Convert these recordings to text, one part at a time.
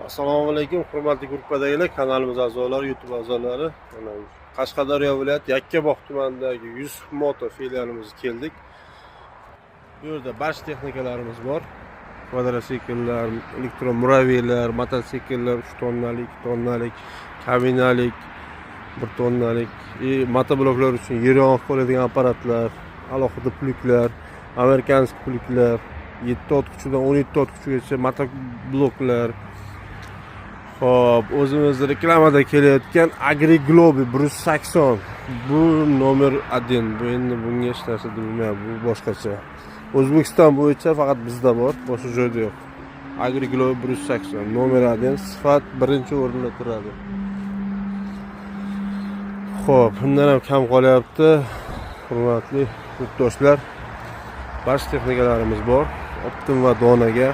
Assalomu alaykum hurmatli gruppadagilar, kanalimiz a'zolari, YouTube a'zolari. Mana Qashqadaryo viloyati Yakkabog' tumanidagi Yusuf Moto filialimizga keldik. Bu yerda barcha texnikalarimiz bor. Kvadrotsikllar, elektromuraviylar, mototsikllar 3 tonnalik, 2 tonnalik, kabinalik, 1 tonnalik, motobloklar uchun yer yong'oq qiladigan apparatlar, alohida pluklar, amerikanskiy pluklar, 7 ot kuchidan 17 ot kuchigacha motobloklar. Xo'p, o'zimiz reklamada kelayotgan Agri Globi 180. Bu nomer 1. Bu endi bunga hech narsa demayman, bu boshqacha. O'zbekiston bo'yicha faqat bizda bor, boshqa joyda yo'q. Agri Globi 180 nomer 1, sifat birinchi o'rinda turadi. Xo'p, bundan ham kam qolyapti. Hurmatli yurtdoshlar, barcha texnikalarimiz bor. Optim va donaga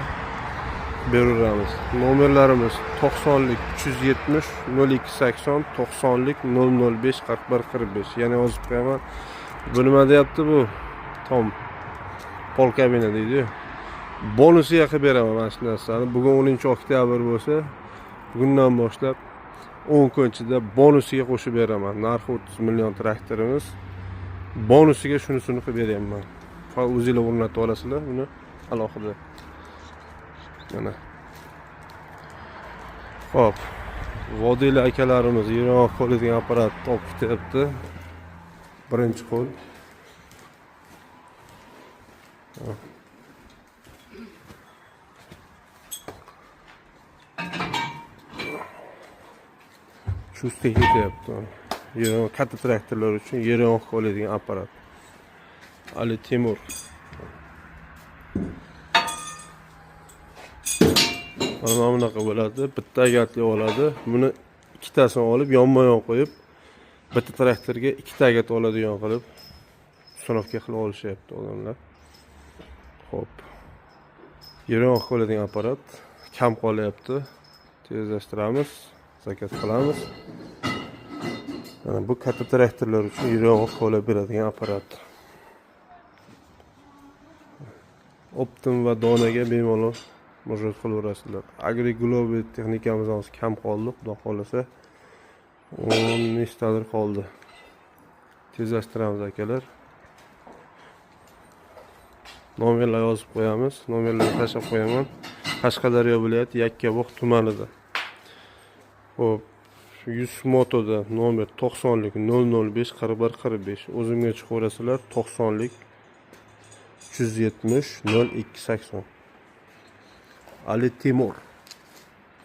beraveramiz. Nomerlarimiz 90lik 370 0280, 90lik 005 41 45. Yana yozib qo'yaman. Bu nima deyapti bu? Tom pol kabina deydi-yu. Bonusiga qilib beraman mana shu narsani. Bugun 10-oktyabr bo'lsa, bugundan boshlab 10 kun ichida bonusiga qo'shib beraman. Narxi 30 million traktorimiz. Bonusiga shunisini qilib beryapman. Faqat o'zinglar o'rnatib olasizlar buni alohida. Mana. Xo'p. Vodiyli akalarimiz yer qo'ladigan apparat topib kutyapti. Birinchi qo'l. Chustga ketyapti. Yer katta traktorlar uchun yer oladigan apparat. Ali Temur. Mana bunaqa bo'ladi. Bitta agatli oladi. Buni ikkitasini olib yonma-yon qo'yib, bitta traktorga ikkita agat oladigan qilib установка qilib olishyapti odamlar. Xo'p. Yer oladigan apparat kam qolyapti. Tezlashtiramiz, zakaz qilamiz. Mana bu katta traktorlar uchun yer olib beradigan apparat. Optim va donaga bemalol murojaat qilaverasizlar. Agri Globi texnikamiz hozir kam qoldi, xudo xohlasa 10 nechtadir qoldi. Tezlashtiramiz akalar. Nomerlar yozib qo'yamiz. Nomerlarni tashlab qo'yaman. Qashqadaryo viloyati Yakkabog' tumanida. Xo'p, 100 motoda nomer 90lik 005 41 45. O'zimga chiqaverasizlar 90lik 370 02 80. Ali Timur.